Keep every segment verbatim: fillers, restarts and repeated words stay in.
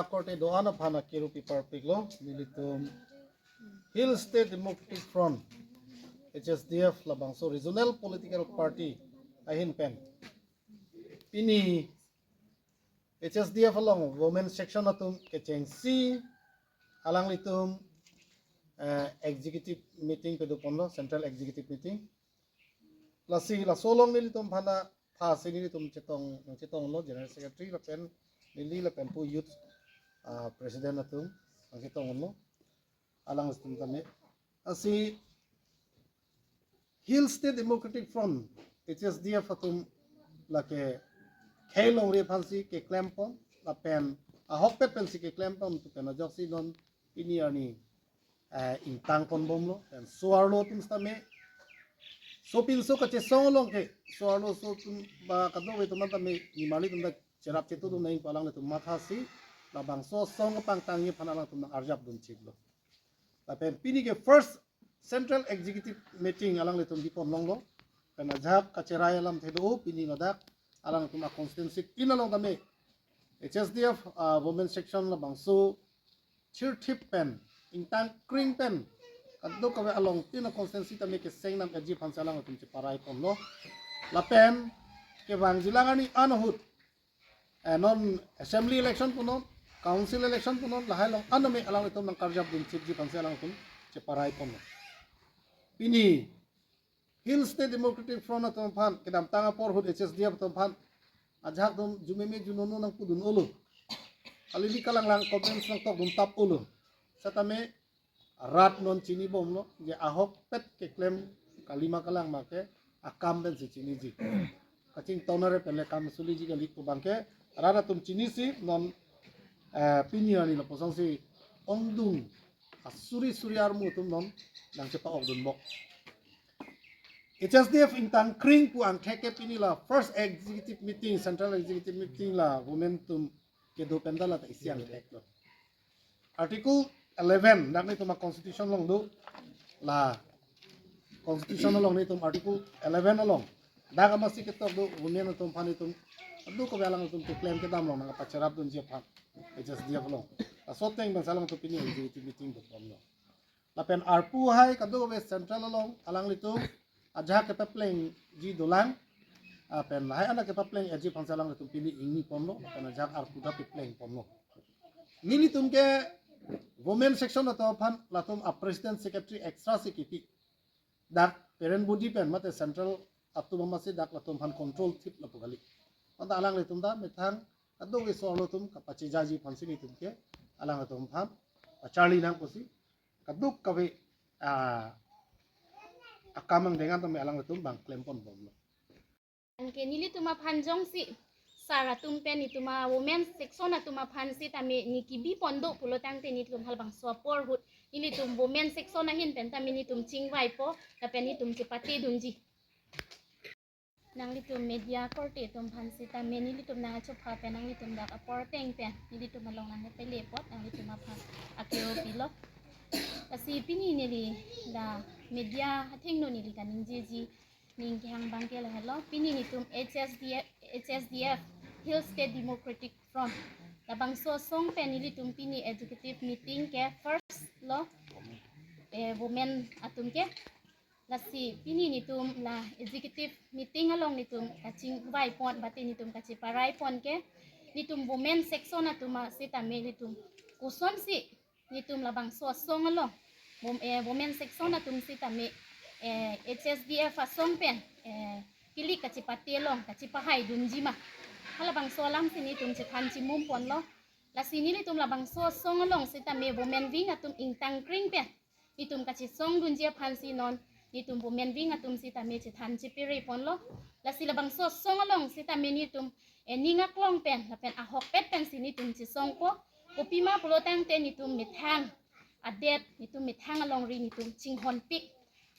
Akorte do-an aphan akiru piparpiklo, nelitum Hill State Democratic Front, H S D F, labangso regional political party ahin pen, pini H S D F along women section atum kechengsi alanglitum, eh, executive meeting padoponlo, central executive meeting. Lasi laso along nelitum aphan aphansi nelitum chetong, chetonglo, General Secretary lapen neli lapen pu youth, ah, president atum nangchetonglo, alanglitum tame. Lasi Hill State Democratic Front, H S D F atum lake khei longri aphansi keklempon, lapen ahokpet pensi keklempon, tu pen ajoksi non pini arni, eh, ingtangponbomlo, pen so-arlo atum sitame, sopinso kachesong along ke, so-arloso atum ba kadokave atum tame, nimarli atum ta cherap chetudun nangji pu alanglitum mathasi, labangso asong kapangtangji aphan alangtum nang-arjapdun chiklo. Lapen pini ke first central executive meeting alanglitum bipon longlo. Pen ajahak kacherai alamthe do, pini ladak alangtum a-constituency tin along tame H S D F, ah, women section labangso chirthip pen, ingtangkring pen, kadokave along tin a-constituency tame keseng nam-etji aphansi alangtum cheparaiponlo. Lapen kevangjilang arni an ahut, eh, non assembly election punon, council election punon, lahai along an tame alanglitum nangkarjapdun chikji aphansi alangtum cheparaiponlo. Pini Hill State Democratic Front atum aphan, kedamtang apor ahut H S D F atum aphan, ajahak atum jumeme junono nangpudun-olo, kalili kalanglang comments nangtokdun tap-olo. Setame rat non chinibomlo, je ahokpet keklem kalima kalangma ke akam pensi chiniji. Kachingtonare penle kam suliji kali pu abangke rat atum chinisi non, eh, pini arni lapuson si ongdung asuri suri armu atum non nangchepa-okdunbom. H S D F ingtangkring pu angthek ke pini la first executive meeting, central executive meeting la women atum kedo pen ta la ta isi angtheklo. Article eleven, dak nelitum a-constitution along do, la constitution along nelitum article eleven along, dak amatsi ketok do, women atum aphan nelitum kadokave alangtum keklem kedam along nangpacherapdunji aphan H S D F along. Laso ateng pensi alangtum pini executive meeting doponlo. Lapen arpu hai kadokave central along alanglitum ajahak kepaplengji dolang, ah, pen lahai anak kepapleng-etji aphansi alanglitum pini ingniponlo, lapen ajahak arpu ta paplengponlo. Nelitum ke women section atum aphan latum a-president secretary extra si kipi. Dak parent body pen mate central atum amatsi dak latum aphan control thip lapu kali. Anta alanglitum ta methang kadokave so-arlo atum kapachejaji aphansi nelitum ke alanglitum aphan pacharli nang pusi kadokave, ah, akam angdeng an tame alanglitum bang klemponbomlo. Anke nelitum aphan jongsi sar atum pen nelitum a-women section atum aphan sitame ne kebipon do pulo tangte nelitum halabangso apor ahut nelitum women section ahin pen tame nelitum chingvaipo, lapen nelitum chepatedunji. Nanglitum media korte atum aphan sitame nelitum nangchopha pen nanglitum dak apor ateng pen nelitum along nangpele apot nanglitum aphan akiru pilo. Lasi pini neli la media athengno neli kaningjeji ning kehang abangke lahelo. Pini nelitum H S D F, H S D F, Hill State Democratic Front, labangso asong pen nelitum pini executive meeting ke first lo, eh, women atum ke. Lasi pini nelitum la executive meeting along nelitum kachingvaipon, bate nelitum kacheparaipon ke nelitum women section atum asitame nelitum kosonsi nelitum labangso asong along, wom-, eh, women section atum sitame, eh, H S D F asong pen, eh, kilik kachepate along kachepahaidunji ma, halabangso alamsi nelitum chethan chimumponlo. Lasi nelitum labangso asong along sitame women wing atum ingtangkring pen nelitum kachesongdunji aphansi non nelitum women wing atum sitame chethan chepiriponlo. Lasi labangso asong along sitame nelitum, eh, ning aklong pen lapen ahokpet pensi nelitum chesongpo. Kopima pulo tangte nelitum methang adet, nelitum methang alongri nelitum chinghonpik.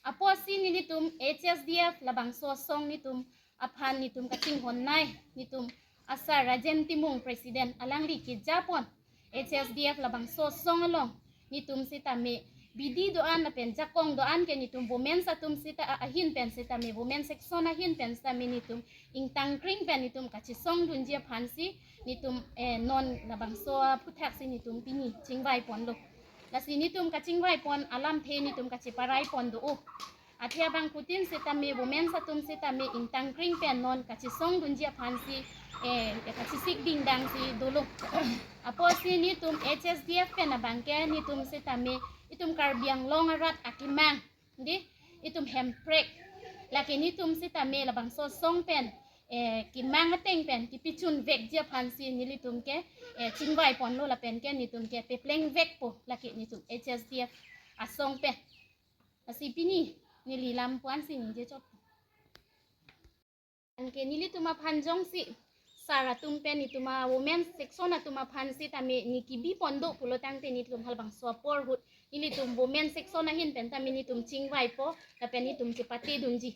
Apotsi nelitum H S D F labangso asong nelitum aphan nelitum kachinghonnei, nelitum asar Rajen Timung president alangli kejapon H S D F labangso asong along nelitum sitame bidi do-an lapen jakong do-an ke nitum women atum seta a-, ahin pen setame, women section ahin pen setame nitum ingtangkring pen nitum kachesongdunji aphansi nitum, eh, non labangso aphuthak si nitum pini chingvai ponlo. Lasi nitum kachingvai pon alamthe nitum kacheparai pon do-o. Athe abangphutin setame women atum setame ingtangkring pen non kachesongdunji aphansi, eh, kachesik dingdang si dolo. Apotsi nitum H S D F pen abangke nitum setame itum Karbi Anglong arat akemang, di, itum hemprek, lake nitum setame labangso asong pen, eh, kemang ateng pen kepachunvekji aphansi nelitum ke, eh, chingvai ponlo lapen ke nitum ke peplengvekpo lake nitum H S D F asong pen. Lasi pini neli lam pu-ansi ningje chot. Anke nelitum aphan jongsi sar atum pen itum a-women section atum aphan setame ne kebi pon do pulo tangte nitum halabangso apor ahut nelitum women section ahin pen tame nitum chingvaipo lapen nitum chepatedunji.